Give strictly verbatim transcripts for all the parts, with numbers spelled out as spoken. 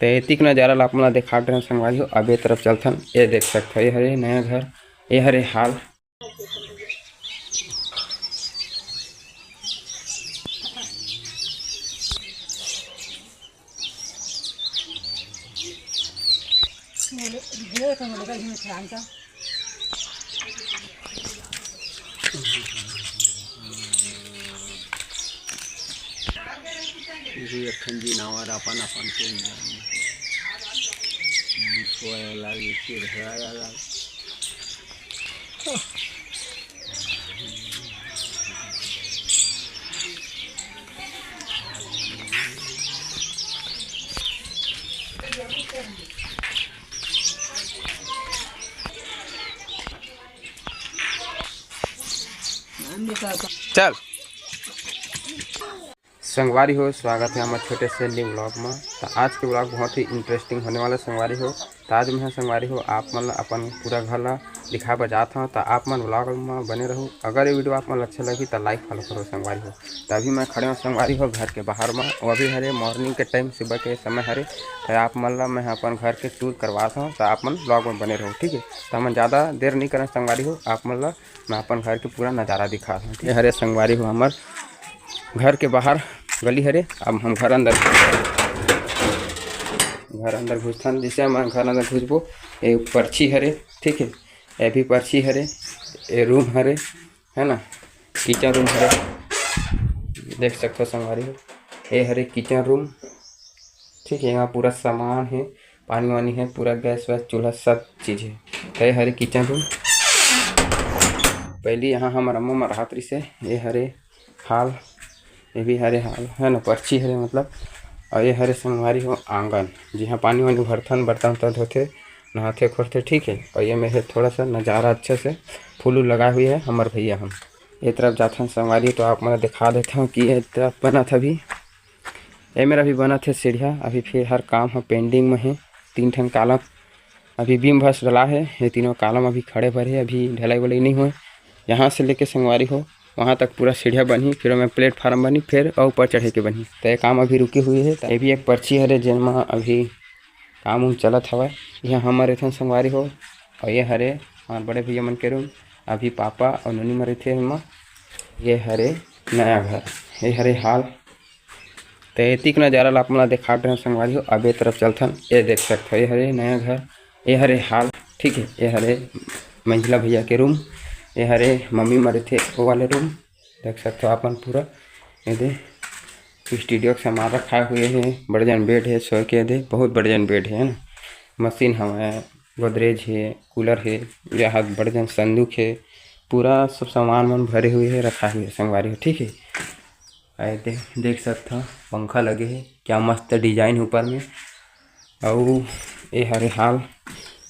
त एतिक नजारा ला आप मन ला देखात रहेन संगवारी हो। अब ए तरफ चलथन, ए देख सकथव, ए हरे नया घर, ए हरे हाल। ये भी एक ठन जिनावर अपन अपन के सोए अलग, चिढ़े अलग। चल संगवारी हो, स्वागत है हमर छोटे से न्यू व्लॉग में। तो आज के व्लॉग बहुत ही इंटरेस्टिंग होने वाला संगवारी हो। तो आज मैं संगवारी हो आप मन ला अपन पूरा घर ला दिखाए बर जात हूँ। तो आप मन व्लॉग में बने रहू। अगर ये वीडियो आप मन ला अच्छा लगी तो लाइक फॉलो करो संगवारी हो। तो अभी मैं खड़े हूँ संगवारी हो घर के बाहर में, वो भी हरे मॉर्निंग के टाइम, सुबह के समय हरे। तो आप मन ला मैं अपन घर के टूर करवात हूँ, तो आप मन व्लॉग में बने रहू, ठीक है। तो हमन ज़्यादा देर नहीं करन संगवारी हो, आप मन ला मैं अपन घर के पूरा नज़ारा दिखात हूँ, ठीक है। हरे संगवारी हो हमर घर के बाहर गली हरे। अब हम घर अंदर, घर अंदर घुसथन। जैसे हम घर अंदर घुसबो, ये परछी हरे, ठीक है, ये भी परछी हरे, ये रूम हरे, है ना, किचन रूम हरे, देख सकथव संगवारी हो, ये हरे किचन रूम, ठीक है। यहाँ पूरा सामान है, पानी वानी है, पूरा गैस वैस चूल्हा सब चीज़ है। तो ये हरे किचन रूम, पहली यहाँ हमर अम्मा मन रहत रहिसे। ये हरे हाल, ये भी हरे हाल, है ना, परछी हरे मतलब। और ये हरे संगवारी हो आंगन, जिहाँ पानी वानी भरथन, बर्तन उर्तन धोथे, नहाथे खोरथे, ठीक है। और ये में है थोड़ा सा नज़ारा अच्छे से फूल उल लगाए हुए है हमर भैया हम। ये तरफ जाथन संगवारी, तो आप मन दिखा देथव कि ये तरफ बनत हे अभी, ये मेर अभी बनत हे सीढ़िया, अभी फिर हर काम ह पेंडिंग में है। तीन ठन कालम अभी बीम भस डला है, ये तीनों कालम अभी खड़े भरे, अभी ढलाई वलाई नहीं हुए। यहाँ से लेके संगवारी हो वहाँ तक पूरा सीढ़िया बनही, फिर ओमे प्लेटफार्म बनही, फिर अउ ऊपर चढ़े के बनही। तो ये काम अभी रुकी हुई है। तो ये भी एक परछी हरे, जेन म अभी काम उम चलत हवय। ये हमर एथन संगवारी हो, और ये हरे हमारे बड़े भैया मन के रूम। अभी पापा और नोनी मन रहिथे एमा। ये हरे नया घर, ये हरे हाल। तो एतिक नजारा ला आप मन ला देखात रहेन संगवारी हो। अब ए तरफ चलथन, ये देख सकथव, ये हरे नया घर, ये हरे हाल, ठीक है। ये हरे मंझला भैया के रूम, ये हरे मम्मी मन रहिथे वो वाले रूम, देख सकथव अपन पूरा। ये दे स्टूडियो के सामान रखाए हुए है, बड़े जन बेड है सोए के, ये दे बहुत बड़े जन बेड है, है ना। मशीन हवय, गोदरेज है, कूलर है, यहाँ बड़े जन संदूक है, पूरा सब सामान मन भरे हुए है, रखा हुए है संगवारी हो, ठीक है। आए दे देख सकथव पंखा लगे है, क्या मस्त डिजाइन ऊपर में। अउ ये हरे हाल,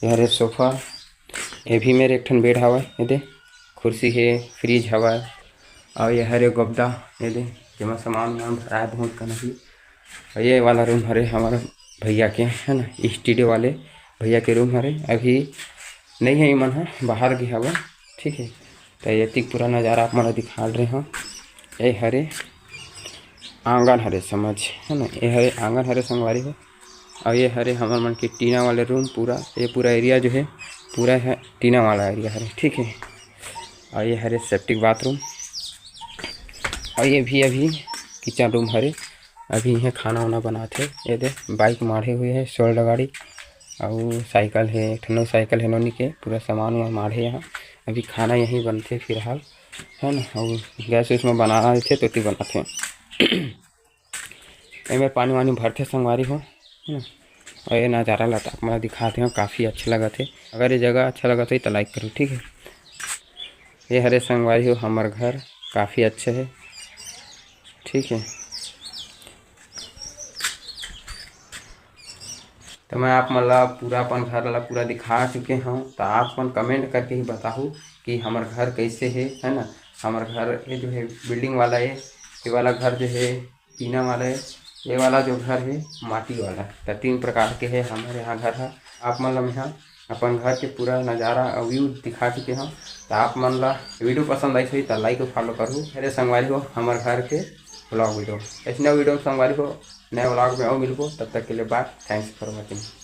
ये हरे सोफा, ये भी मेर एक ठन बेड हवय, ये दे कुर्सी हे, फ्रिज हवय, अउ ये हरे गोबदा, ये दे जेमा सामान उमान भराए बहुत कन अभी। अउ ये वाला रूम हरे हमर भैया के, है ना, स्टूडियो वाले भैया के रूम हरे। अभी नहीं है, इमन ह बाहर गे हवय, ठीक है। तो ये एतिक पूरा नजारा आप मन ला दिखा रहे हव। ये हरे आंगन हरे समझ, है ना, ये हरे आंगन हरे संगवारी हो। और ये हरे हमर मन के टीना वाले रूम पूरा, ये पूरा एरिया जो है पूरा है टीना वाला एरिया हरे, ठीक है। और ये हरे सेप्टिक बाथरूम, और ये भी अभी किचन रूम हरे। अभी इहाँ खाना वाना बनाथे। ये दे बाइक माढ़े हुए है, शोल्डर गाड़ी, अउ साइकिल है, एक ठन साइकिल है नोनी के, पूरा सामान वामान माढ़े यहाँ। अभी खाना यहीं बनथे फिलहाल, है ना, अउ गैस वैस में बना देथे तो ओती बनाथे। एमे पानी वानी भरथे संगवारी हो, है ना। और ये नज़ारा ला आप मन ला दिखात हव, काफ़ी अच्छा लगत हे। अगर ये जगह अच्छा लगत होही तो लाइक करो, ठीक है। ये हरे संगवारी हो हमर घर, काफ़ी अच्छा है, ठीक है। तो मैं आप मन ला पूरा अपन घर ला पूरा दिखा चुके हव, तो आप मन कमेंट करके ही बताहू कि हमर घर कैसे है, है ना। हमर घर ये जो है बिल्डिंग वाला है, ये वाला घर जो है टीना वाला है, ये वाला जो घर है माटी वाला। तो तीन प्रकार के है हमारे यहाँ घर है। आप मन ला मैं अपन घर के पूरा नज़ारा और व्यू दिखा चुके हव। तो आप मन ला वीडियो पसंद आई होही तो लाइक और फॉलो करू। अरे संगवारी हो हमर घर के ब्लॉग वीडियो, ऐसने वीडियो संगवारी हो नए व्लॉग में अउ मिलबो, तब तक के लिए बाय, thanks for watching।